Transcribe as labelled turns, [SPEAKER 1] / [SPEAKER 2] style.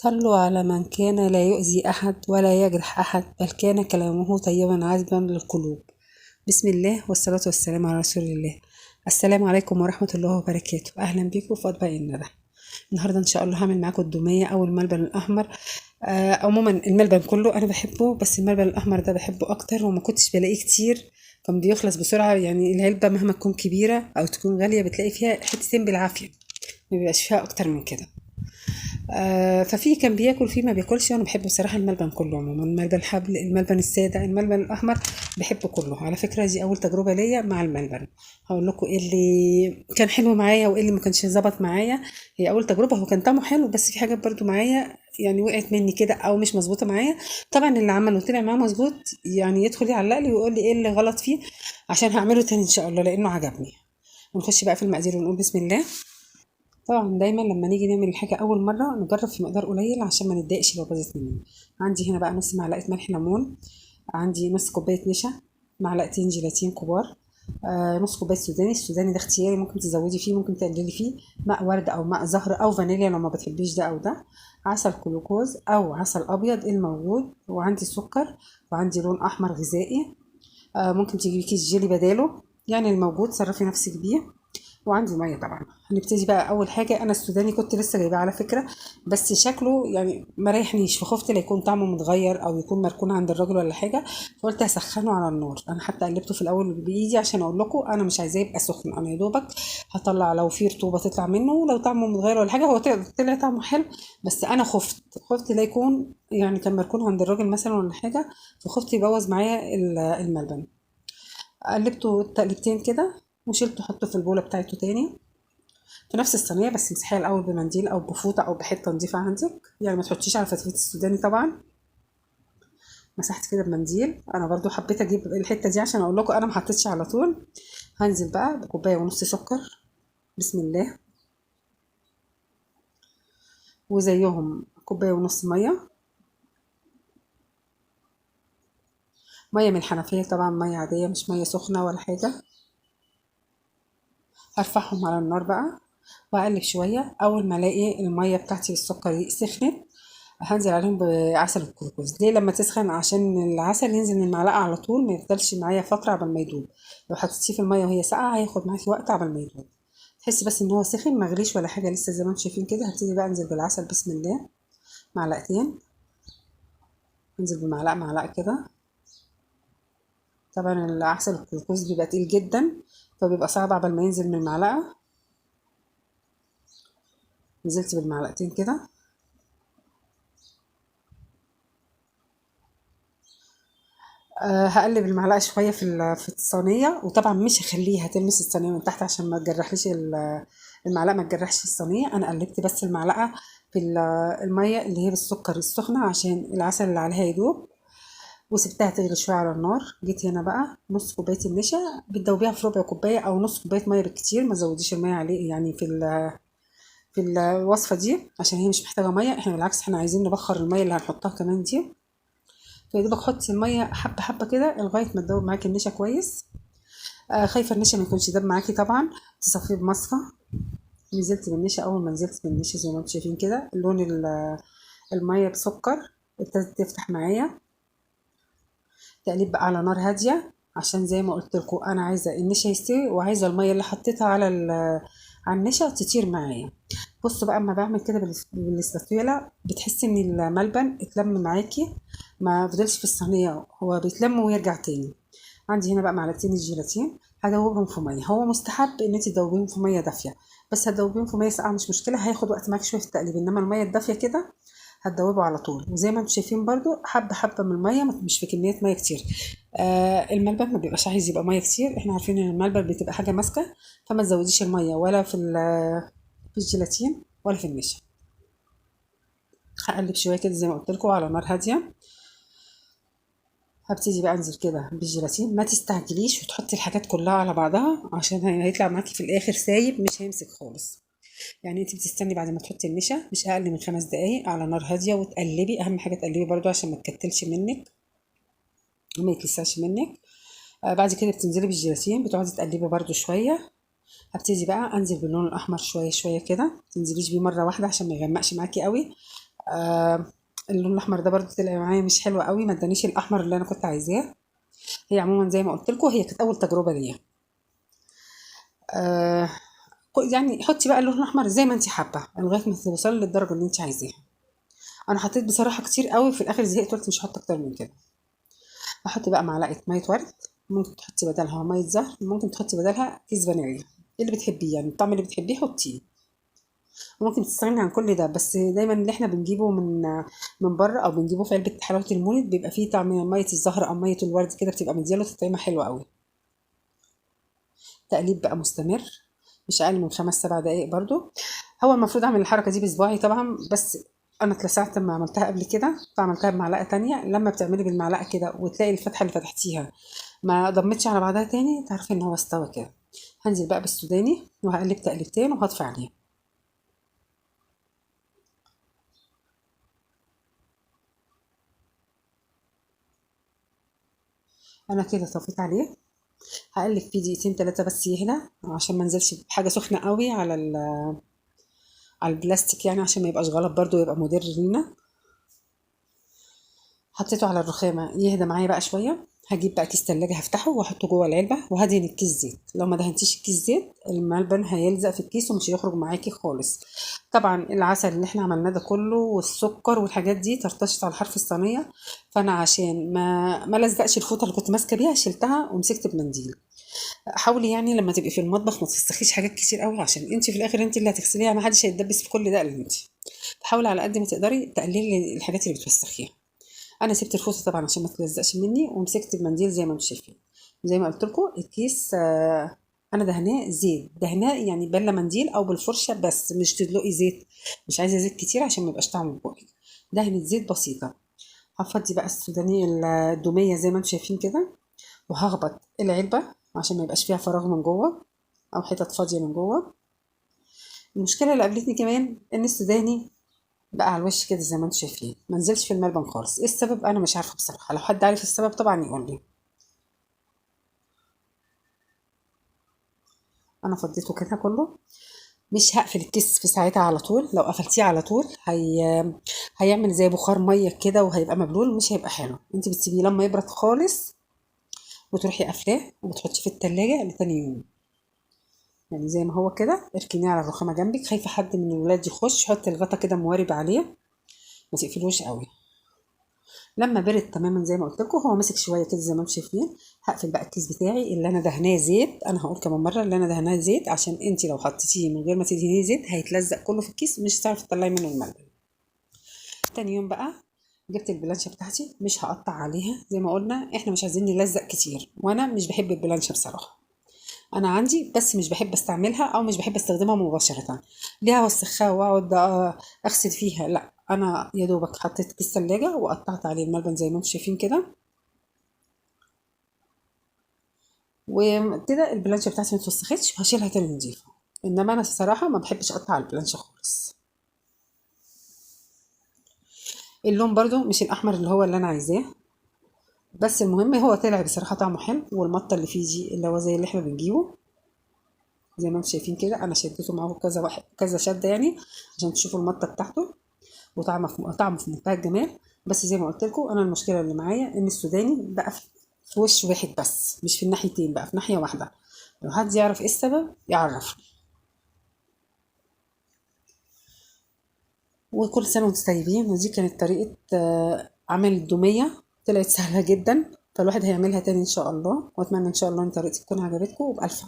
[SPEAKER 1] صلوا على من كان لا يؤذي أحد ولا يجرح أحد، بل كان كلامه طيبا عذبا للقلوب. بسم الله والصلاة والسلام على رسول الله. السلام عليكم ورحمة الله وبركاته. أهلا بيكم في أطباق الندى. النهاردة إن شاء الله هعمل معاكم الدومية أو الملبن الأحمر. عموما الملبن كله أنا بحبه، بس الملبن الأحمر ده بحبه أكتر، وما كنتش بلاقيه كتير، كان بيخلص بسرعة. يعني العلبة مهما تكون كبيرة أو تكون غالية بتلاقي فيها حتتين بالعافية، ما بيبقاش فيها أكتر من كده. ففي كان بياكل، في ما بياكلش. انا بحب بصراحة الملبن كله عموما، الملبن حبل، الملبن السادة، الملبن الاحمر، بحبه كله. على فكرة دي اول تجربه ليا مع الملبن، هقول لكم ايه اللي كان حلو معايا وايه اللي ما كانش ظبط معايا. هي اول تجربه، هو كان طعمه حلو، بس في حاجات برضو معايا يعني وقعت مني كده او مش مظبوطة معايا. طبعا اللي عمله طلع معاه مظبوط، يعني يدخل يعلق لي ويقول لي ايه اللي غلط فيه، عشان هعمله تاني ان شاء الله لانه عجبني. ونخش بقى في المقادير ونقول بسم الله. طبعا دايما لما نيجي نعمل الحاجة اول مرة نجرب في مقدار قليل عشان ما نتضايقش لو باظت مننا. عندي هنا بقى نص معلقه ملح ليمون، عندي نص كوباية نشا، معلقتين جيلاتين كبار، نص كوباية سوداني. السوداني ده اختياري، ممكن تزودي فيه ممكن تقللي فيه، ماء ورد او ماء زهر او فانيليا لو ما بتحبيش ده او ده، عسل جلوكوز او عسل ابيض الموجود، وعندي سكر، وعندي لون احمر غذائي، ممكن تجيبي كيس جيلي بداله، يعني الموجود صرفي نفسك بيه، وعندي مية. طبعا هنبتدي بقى. اول حاجة انا السوداني كنت لسه جايباه على فكرة، بس شكله يعني ما ريحنيش، فخفت لا يكون طعمه متغير او يكون مركون عند الراجل ولا حاجة، فقلت هسخنه على النار. انا حتى قلبته في الاول بايدي عشان اقول لكم انا مش عايزاه يبقى سخن، انا يا دوبك هطلع لو في رطوبة تطلع منه، ولو طعمه متغير ولا حاجة. هو طلع طعمه حلو، بس انا خفت لا يكون يعني كان مركون عند الراجل مثلا ولا حاجة، فخفت يبوظ معايا الملبن. قلبته تقلبتين كده وشيلته، حطه في البوله بتاعته تاني في نفس الصينية، بس امسحيها الاول بمنديل او بفوطه او بحته نظيفة عندك، يعني ما تحطيش على فتافيت السوداني طبعا. مسحت كده بمنديل، انا برضو حبيت اجيب الحتة دي عشان اقول لكم انا ما حطيتش على طول. هنزل بقى بكوبايه ونص سكر، بسم الله، وزيهم كوباية ونص مية، مية من الحنفية طبعا، مية عادية مش مية سخنة ولا حاجة. هرفعهم على النار بقى واقلب شوية. اول ما الاقي المية بتاعتي بالسكر دي سخنت، هنزل عليهم بعسل الجلوكوز. ليه لما تسخن؟ عشان العسل ينزل من المعلقة على طول، ما يفضلش معايا فترة قبل ما يدوب. لو حطيتيه في المية وهي ساقعه هياخد معاكي وقت قبل ما يدوب. تحسي بس ان هو سخن، ما غليش ولا حاجة، لسه زي ما انتم شايفين كده. هبتدي بقى انزل بالعسل، بسم الله، معلقتين، انزل بمعلقه معلقه كده. طبعا العسل الجلوكوز بيبقى تقيل جدا، فبيبقى صعب قبل ما ينزل من المعلقة. نزلت بالمعلقتين كده. هقلب المعلقة شوية في الصينية، وطبعا مش هخليها تلمس الصينية من تحت عشان ما تجرحليش المعلقة، ما تجرحش الصينية. انا قلبت بس المعلقة في المية اللي هي بالسكر السخنة عشان العسل اللي عليها يدوب، وسبتها تغلي شوية على النار. جيت هنا بقى نص كوباية النشا، بتدوبيها في ربع كوباية او نص كوباية مية بالكتير، ما تزوديش المية عليه يعني في الوصفة دي، عشان هي مش محتاجه مية. احنا بالعكس احنا عايزين نبخر المية اللي هنحطها كمان دي. فيا دوبك حطي المية حبه حبه كده لغاية ما تدوب معاكي النشا كويس. خايفة النشا ما يكونش داب معاكي طبعا، تصفية بمصفى. نزلت بالنشا، اول ما نزلت بالنشا زي ما انتم شايفين كده لون المية بسكر ابتدت تفتح معايا. تقليب بقى على نار هادية، عشان زي ما قلت لكم انا عايزه النشا يستوي، وعايزه المية اللي حطيتها على النشا تطير معايا. بصوا بقى اما بعمل كده بالاسباتولا بتحسي ان الملبن اتلم معاكي، ما فضلش في الصينية، هو بيتلم ويرجع تاني. عندي هنا بقى معلقتين الجيلاتين هدوبهم في مية. هو مستحب ان انت تدوبيهم في مية دافيه، بس هتدوبيهم في مية ساقعه مش مشكلة، هياخد وقت معاكي شوية في التقليب، انما المية الدافيه كده هتدوبه على طول. وزي ما انتم شايفين برضو حبه حبه من المية، مش في كميات مية كتير. الملبن ما بيبقاش عايز يبقى مية كتير، احنا عارفين ان الملبن بتبقى حاجة ماسكه، فما تزوديش المية ولا في الجيلاتين ولا في النشا. هقلب شوية كده زي ما قلت لكم على نار هادية. هبتدي بقى انزل كده بالجيلاتين. ما تستعجليش وتحطي الحاجات كلها على بعضها عشان هيطلع معاكي في الاخر سايب مش هيمسك خالص. يعني انت بتستني بعد ما تحطي النشا مش اقل من 5 دقايق على نار هادية، وتقلبي. اهم حاجة تقلبي برضو عشان ما تكتلش منك وما يتلسعش منك. بعد كده بتنزلي بالجيلاتين، بتقعدي تقلبي برضو شوية. هبتدي بقى انزل باللون الاحمر شوية شوية كده، ما تنزليش بيه مرة واحدة عشان ما يغمقش معاكي قوي. اللون الاحمر ده برضو طلع معايا مش حلو قوي، ما ادانيش الاحمر اللي انا كنت عايزاه. هي عموما زي ما قلت لكم هي كانت اول تجربه ليا. آه يعني حطي بقى اللون الاحمر زي ما انت حابة لغاية ما توصلي للدرجة اللي انت عايزاها. انا حطيت بصراحة كتير قوي، في الاخر زهقت قلت مش هحط اكتر من كده. هحط بقى معلقه مية ورد، ممكن تحطي بدلها مية زهر، ممكن تحطي بدلها كيس فانيليا، اللي بتحبيه يعني الطعم اللي بتحبيه حطيه. وممكن تستغني عن كل ده، بس دايما اللي احنا بنجيبه من بره او بنجيبه في علبة حلاوة المولد بيبقى فيه طعم مية الزهر او مية الورد كده، بتبقى مدياله تطعيمه حلوة قوي. تقليب بقى مستمر مش اقل من 5-7 دقايق برضو. هو المفروض اعمل الحركة دي بصباعي طبعا، بس انا اتلسعت لما عملتها قبل كده فعملتها بمعلقه تانية. لما بتعملي بالمعلقه كده وتلاقي الفتحة اللي فتحتيها ما ضمتش على بعضها تاني، تعرفي ان هو استوى كده. هنزل بقى بالسوداني وهقلب تقلبتين وهطفي عليه. انا كده طفيت عليه، هقلب فيه دقيقتين 3 بس يهدى عشان ما انزلش بحاجة سخنة قوي على البلاستيك يعني، عشان ما يبقاش غلط برضو ويبقى مضر لينا. حطيته على الرخامه يهدى معايا بقى شوية. هجيب بقى كيس تلاجة هفتحه واحطه جوه العلبة وهدهن الكيس زيت. لو ما دهنتيش الكيس زيت الملبن هيلزق في الكيس ومش هيخرج معاكي خالص. طبعا العسل اللي احنا عملناه ده كله والسكر والحاجات دي طرطشت على حرف الصينية، فانا عشان ما لزقش الفوطه اللي كنت ماسكه بيها شلتها ومسكت بمنديل. حاولي يعني لما تبقي في المطبخ ما تفسخيش حاجات كتير قوي، عشان انت في الاخر انت اللي هتغسليها، ما حدش هيتدبس في كل ده الا انت. فحاولي على قد ما تقدري تقللي الحاجات اللي بتوسخيها. انا سبت الفوطه طبعا عشان ما تلزقش مني ومسكت بمنديل زي ما انتم شايفين. زي ما قلت لكم الكيس، انا دهناه زيت، دهناه يعني بله منديل او بالفرشه، بس مش تدلقي زيت، مش عايزه زيت كتير عشان ما يبقاش طعمه في بقك. دهنه زيت بسيطة. هفضي بقى السودانية الدوميه زي ما انتم شايفين كده، وهخبط العلبة عشان ما يبقاش فيها فراغ من جوه او حتت فاضية من جوه. المشكلة اللي قابلتني كمان ان السوداني بقى على الوش كده زي ما انتم شايفين، ما نزلش في الملبن خالص. ايه السبب؟ انا مش عارفه بصراحة، لو حد عارف السبب طبعا يقول لي. انا فضيته كده كله، مش هقفل الكيس في ساعتها على طول. لو قفلتيه على طول هيعمل زي بخار مية كده وهيبقى مبلول، مش هيبقى حلو. انت بتسيبيه لما يبرد خالص وتروحي قافلاه وبتحطيه في التلاجة لتاني يوم، يعني زي ما هو كده اركنيه على الرخامه جنبك. خايفة حد من الولاد يخش حطي الغطا كده موارب عليه، ما تقفلوش قوي. لما برد تماما زي ما قلت لكم هو مسك شوية كده زي ما انتم شايفين. هقفل بقى الكيس بتاعي اللي انا دهناه زيت. انا هقول كمان مرة اللي انا دهناه زيت، عشان انت لو حطيتيه من غير ما تدهنيه زيت هيتلزق كله في الكيس، مش هتعرفي تطلعي منه الملبن. تاني يوم بقى جبت البلانشه بتاعتي، مش هقطع عليها زي ما قلنا احنا مش عايزين نلزق كتير، وانا مش بحب البلانشه بصراحة، انا عندي بس مش بحب استعملها او مش بحب استخدمها مباشرة. ليه اوسخها واقعد اغسل فيها؟ لا، انا يا دوبك حطيت كيس التلاجة وقطعت عليه الملبن زي ما انتم شايفين كده، وكده البلانشه بتاعتي ما اتوسختش وهشيلها تاني نضيفه. انما انا الصراحة ما بحبش اقطع البلانشه خالص. اللون برضو مش الاحمر اللي هو اللي انا عايزاه، بس المهم هو طلع بصراحة طعمه حلو، والمطه اللي فيه دي اللي هو زي اللي احنا بنجيبه زي ما انتم شايفين كده. انا شديته معاكم كذا واحد كذا شده يعني عشان تشوفوا المطه بتاعته، وطعمه في منتهى الجمال. بس زي ما قلت لكم انا المشكلة اللي معايا ان السوداني بقى في وش واحد بس، مش في الناحيتين، بقى في ناحية واحدة. لو حد يعرف ايه السبب يعرفني. وكل سنة وانتم طيبين. ودي كانت طريقه عمل الدوميه، طلعت سهلة جدا، فالواحد هيعملها تاني ان شاء الله. واتمنى ان شاء الله ان طريقتي تكون عجبتكم، وبالف